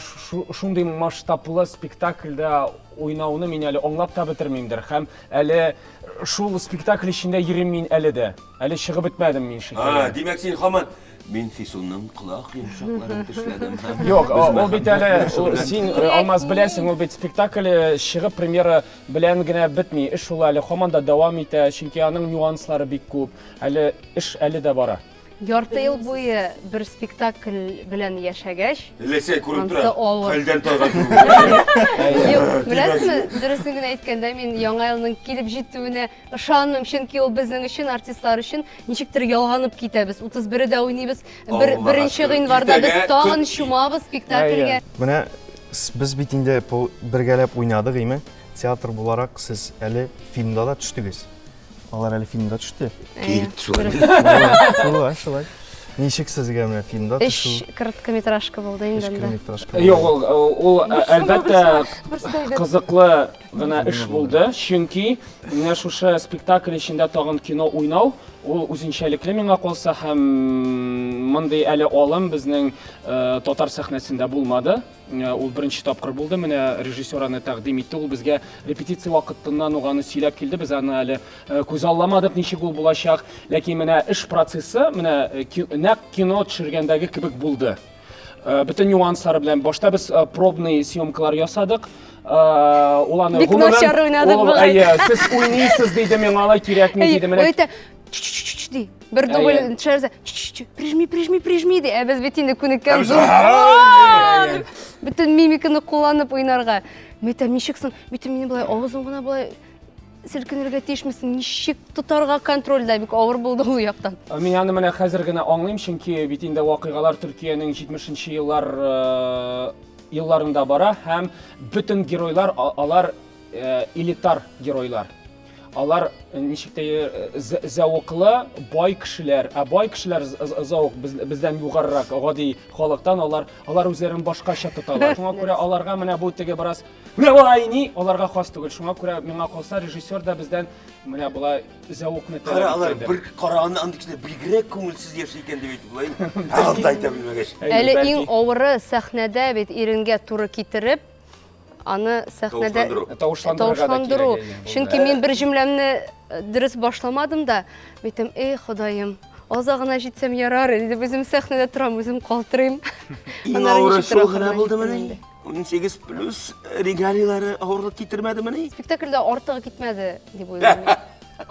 шундый масштаблы спектакльдә уйнауны мин әле аңлап та бетермимдер. Һәм әле шул спектакль эчендә йөрим мин әле дә. Әле чыгып бетмәдем мин шикелле. А, димәк, син һаман мин Фисунның колак йомшакларын тешләдем. Һәм Юк, без ул бит әле, мәхәббәт ул белән син, Алмаз, беләсең, ул бит спектакль чыгып премьера белән генә бетми. Эш ул әле һаман да дәвам итә, чөнки аның нюанслары бик күп. Әле эш әле дә бара. Ярты ел буе бер спектакль белән яшәгәч, Ләйсән күреп тора. Ансы авыр. Хәлдән тайган. Юк, беләсезме, дөресен генә әйткәндә, мин Яңа елның килеп җитүенә ышанмыйм, чөнки ул безнең өчен, артистлар өчен ничектер ялганып китәбез. 31-е дә уйныйбыз, бер, Аллага беренче шөкер. гыйнварда без Иртәгә тагын көн- чумабыз спектакльгә. Менә без бит инде бергәләп уйнадык, име? Театр буларак сез әле фильмда да төштегез. Алар әле фильмда төште. Килеп шулай. Шулай, шулай. Ничек сезгә менә фильмда Өч төшү? короткометражка булды инде анда. Короткометражка. Юк, ул ул әлбәттә кызыклы гына эш булды, чөнки менә шушы спектакль эчендә тагын кино уйнау, ул үзенчәлекле миңа калса һәм мондый әле алым безнең татар сәхнәсендә булмады. Ул беренче тапкыр булды. Менә режиссер аны тәкъдим итте. Ул безгә репетиция вакытыннан ук аны сөйләп килде. Без аны әле күзалламадык, ничек ул булачак. Ләкин менә эш процессы менә нәкъ кино төшергәндәге кебек булды. Бөтен нюанслары белән. Башта без пробный съемкалар ясадык. Ул аны Бик начар уйнадык бугай. Әйе, сез уйныйсыз диде, миңа алай кирәкми диде. Менә Әйтә, ч-ч-ч ди. Бер дубль төшәрсә, ч-ч-ч, прижми, прижми, прижми ди. Ә без бит инде күнеккән зур. Бөтен мимиканы кулланып уйнарга. Мин әйтәм, ничек соң? Бөтен мине болай авызым гына болай селкенергә тиешмесең? Ничек тотарга контрольдә? Бик авыр булды ул яктан. Мин аны менә хәзер генә аңлыйм, чөнки бит инде вакыйгалар Төркиянең 70 еллар елларында бара һәм бөтен геройлар алар элитар геройлар. Алар ничек тә зәвыклы бай кешеләр, ә бай кешеләр зәвык бездән югарырак, гади халыктан алар алар үзләрен башкача тоталар. Шуңа күрә аларга менә бу теге бераз менә болай ни аларга хас түгел. Шуңа күрә миңа калса режиссер да бездән менә болай зәвыкны таләп Кара, алар иткәндер. бер караганда андый кешеләр бигрәк күңелсез яши икән дип әйтеп була инде. Тагын да әйтә белмәгәч. Әле иң авыры сәхнәдә бит иренгә туры китереп, аны сәхнәдә Тавышландыру. Тавышландыру. Чөнки мин бер җөмләмне дөрес башламадым да, әйтәм, эй, Ходаем, азагына җитсәм ярар иде дип үзем сәхнәдә торам, үзем калтырыйм. Иң Аннары авыры ничектер шул гына ахырына булдымыни? җиттем инде. 18 плюс регалияләре авырлык китермәдемени? Спектакльдә артыгы китмәде дип уйлыйм. мин.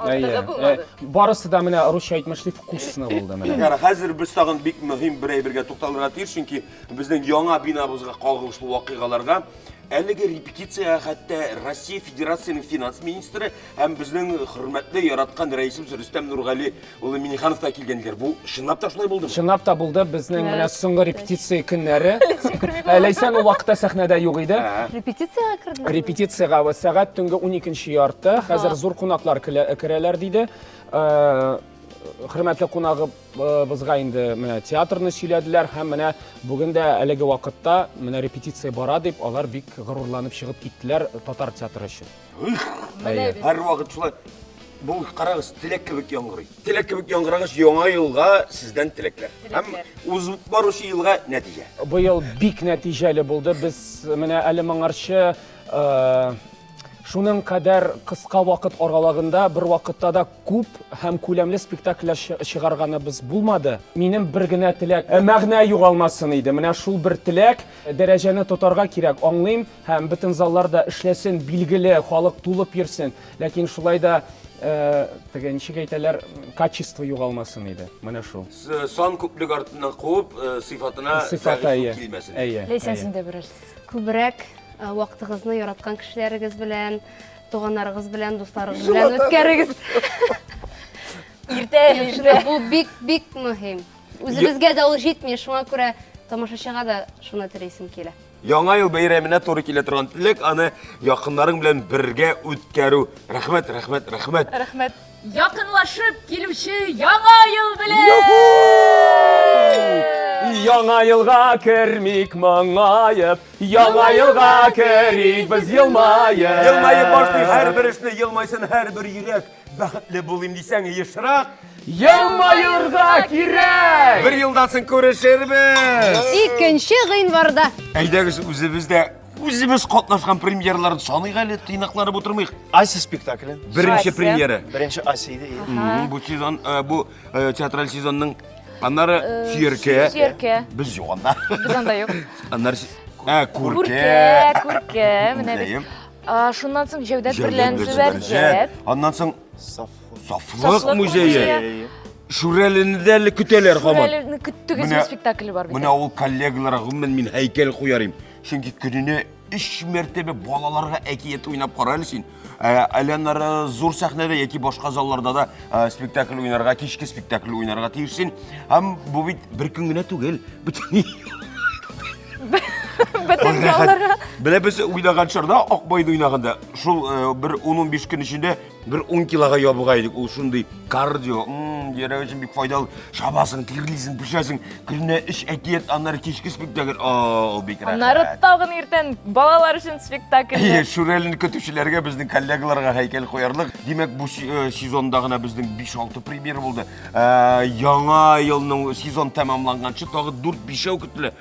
Әйе. Барысы да менә русча әйтмешли вкусно булды менә. Яра, хәзер без тагын бик мөһим бер әйбергә тукталырга тиеш, чөнки безнең яңа бинабызга кагылышлы вакыйгаларга әлеге репетициягә хәтта Россия Федерациясенең финанс министры һәм безнең хөрмәтле яраткан рәисебез Рөстәм Нургали улы Минниханов та килгәннәр. Бу чынлап та шулай булдымы? Чынлап та булды. Безнең менә соңгы репетиция көннәре. Ләйсән ул вакытта сәхнәдә юк иде. Репетициягә керделәр? Репетициягә сәгать төнге 12 ярты. Хәзер зур кунаклар керәләр диде. Хөрмәтле кунагыбызга инде менә театрны сөйләделәр һәм менә бүген дә әлеге вакытта менә репетиция бара дип алар бик горурланып чыгып киттеләр татар театры өчен. Һәрвакыт шулай. Бу карагыз, теләк кебек яңгырый. Теләк кебек яңгырагач, яңа елга сездән теләкләр. Һәм узып баручы елга нәтиҗә. Быел бик нәтиҗәле булды. Без менә әле моңарчы шуның кадәр кыска вакыт аралыгында бер вакытта да күп һәм күләмле спектакльләр чыгарганыбыз булмады. Минем бер генә теләк, мәгънә югалмасын иде. Менә шул бер теләк, дәрәҗәне тотарга кирәк, аңлыйм, һәм бөтен заллар да эшләсен, билгеле, халык тулып йөрсен. Ләкин шулай да, теге ничек әйтәләр, качество югалмасын иде. Менә шул. Сан күплек артыннан куып, сыйфатына зәгыйфлек килмәсен. Ләйсән, син дә берәрсез. Күбрәк вакытыгызны яраткан кешеләрегез белән, туганнарыгыз белән, дусларыгыз белән үткәрегез. Иртә, иртә. Бу бик, бик мөһим. Үзебезгә дә ул җитми, шуңа күрә тамашачыга да шуны телисем килә. Яңа ел бәйрәменә туры килә торган теләк, аны якыннарың белән бергә үткәрү. Рәхмәт, рәхмәт, рәхмәт. Рәхмәт. Якынлашып килүче Яңа ел белән! Яңа елга кермик моңаеп, Яңа елга керик без елмаеп. Елмаеп башлый һәрбер эшне, елмайсын һәрбер йөрәк. Бәхетле булыйм дисәң, ешрак елмаерга кирәк. Бер елдан соң күрешербез. 2 гыйнварда. Әйдәгез, үзебез дә үзебез катнашкан премьераларны саныйк әле, тыйнакланып утырмыйк. Ася спектакле. Беренче премьера. Беренче Ася иде. Бу сезон, бу театраль сезонның аннары Сөяркә. Сөяркә. Без юк анда. Без анда юк. Аннары Күркә. Күркә, күркә, менә бит. Шуннан соң Җәүдәт берлән Зөбәрҗәт. Аннан соң Сафлык музее. Шүрәлене дә әле көтәләр һаман. Шүрәлене көттегезме спектакле бар бит. Менә ул коллегаларга гомумән мин һәйкәл куяр идем. Чөнки көненә өч мәртәбә балаларга әкият уйнап кара әле син. Ә, әле аннары зур сәхнәдә яки башка залларда да ә, спектакль уйнарга, кичке спектакль уйнарга тиеш син. Һәм бу бит бер көн генә түгел. Бөтен Бөтен залларга. Менә без уйнаган чорда, Акбайда уйнаганда, шул э, бер 10-15 көн эчендә бер 10 килога ябыга идек. Ул шундый кардио, йөрәк өчен бик файдалы. Чабасың, тирлисең, пешәсең. Көненә өч әкият, аннары кичке спектакль. О, ул бик рәхәт. Аннары тагын иртән балалар өчен спектакль. Әйе, Шүрәлене көтүчеләргә, безнең коллегаларга һәйкәл куярлык. Димәк, бу э, сезонда гына безнең 5-6 премьера булды. Э, яңа елның сезон тәмамланганчы тагы 4-5 көтелә.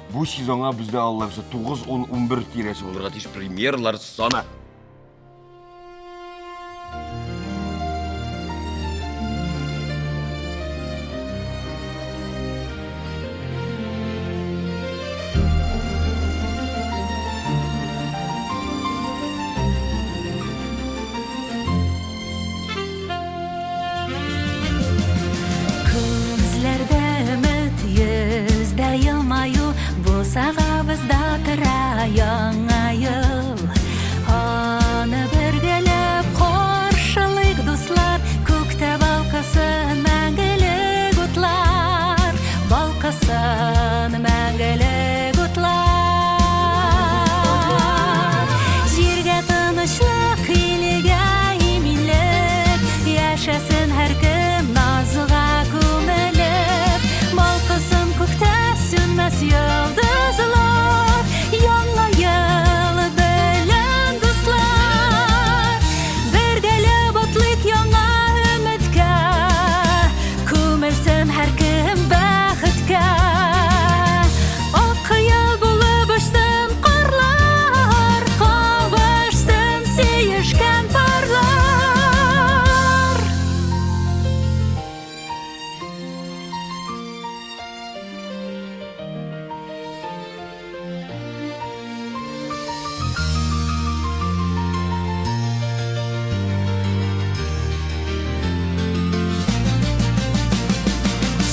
Бу сезонга бездә Алла бирсә 9, 10, 11 тирәсе булырга тиеш премьералар саны. Күзләрдә өмет, йөздә елмаю, Бусагабызда тора яңа ел. Аны бергәләп каршылыйк, дуслар, Күктә балкысын мәңгелек утлар, Балкысын мәңгелек утлар. Җиргә тынычлык, илгә иминлек, Яшәсен һәркем назга күмелеп, Балкысын күктә сүнмәс йолдызлар, Яңа ел белән, дуслар! Бергәләп атлыйк яңа өметкә, Күмелсен һәркем бәхеткә. Ак хыял булып очсын карлар, Кавышсын сөешкән парлар.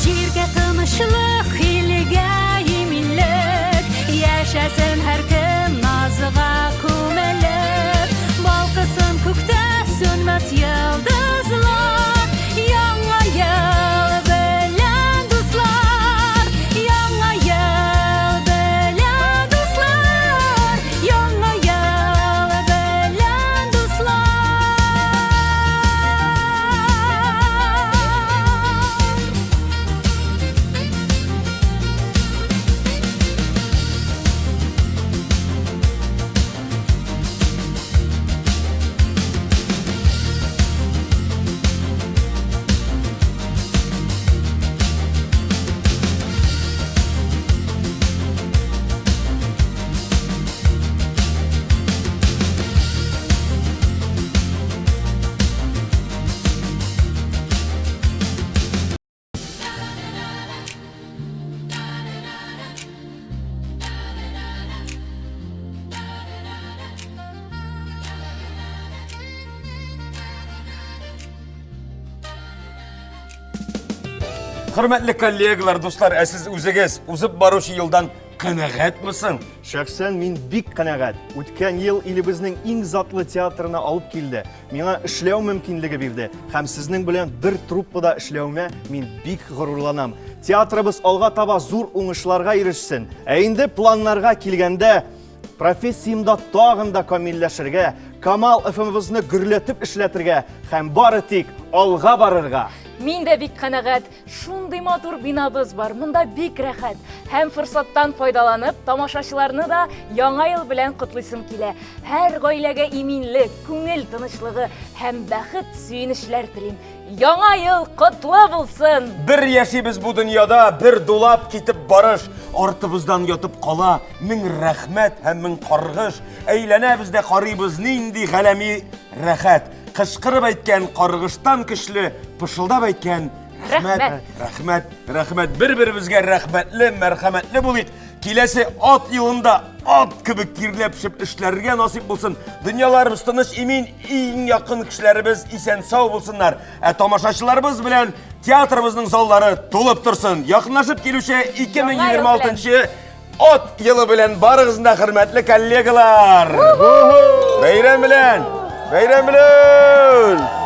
Җиргә тынычлык, илгә иминлек, Яшәсен һәркем назга күмелеп, Балкысын күктә сүнмәс йолдызлар, Яңа ел белән, дуслар! Яңа ел белән, дуслар! Яңа ел белән, дуслар! Хөрмәтле коллегалар, дуслар, ә сез үзегез узып баручы елдан канәгатьме соң? Шәхсән мин бик канәгать. Үткән ел илебезнең иң затлы театрына алып килде. Миңа эшләү мөмкинлеге бирде һәм сезнең белән бер труппада эшләвемә мин бик горурланам. Театрыбыз алга таба зур уңышларга ирешсен. Ә инде планнарга килгәндә, профессиямдә тагын да камилләшергә, Камал ФМ-ыбызны гөрләтеп эшләтергә һәм бары тик алга барырга. Мин дә бик канәгать. Шундый матур бинабыз бар, монда бик рәхәт. Һәм форсаттан файдаланып, тамашачыларны да Яңа ел белән котлыйсым килә. Һәр гаиләгә иминлек, күңел тынычлыгы һәм бәхет, сөенечләр телим. Яңа ел котлы булсын! Бер яшибез бу дөньяда, бер дулап китеп барыш, артыбыздан ятып кала мең рәхмәт һәм мең каргыш. Әйләнәбез дә карыйбыз, нинди галәми рәхәт. Кычкырып әйткән каргыштан көчле, пышылдап әйткән рәхмәт, рәхмәт, рәхмәт. Бер-беребезгә рәхмәтле, мәрхәмәтле булыйк. Киләсе ат елында ат кебек тирләп-пешеп эшләргә насыйп булсын. Дөньяларыбыз тыныч, имин, иң якын кешеләребез исән-сау булсыннар. Ә тамашачыларыбыз белән театрыбызның заллары тулып торсын. Якынлашып килүче 2026 Ат елы белән барыгызны да, хөрмәтле коллегалар! Бәйрәм белән! Бәйрәм белән!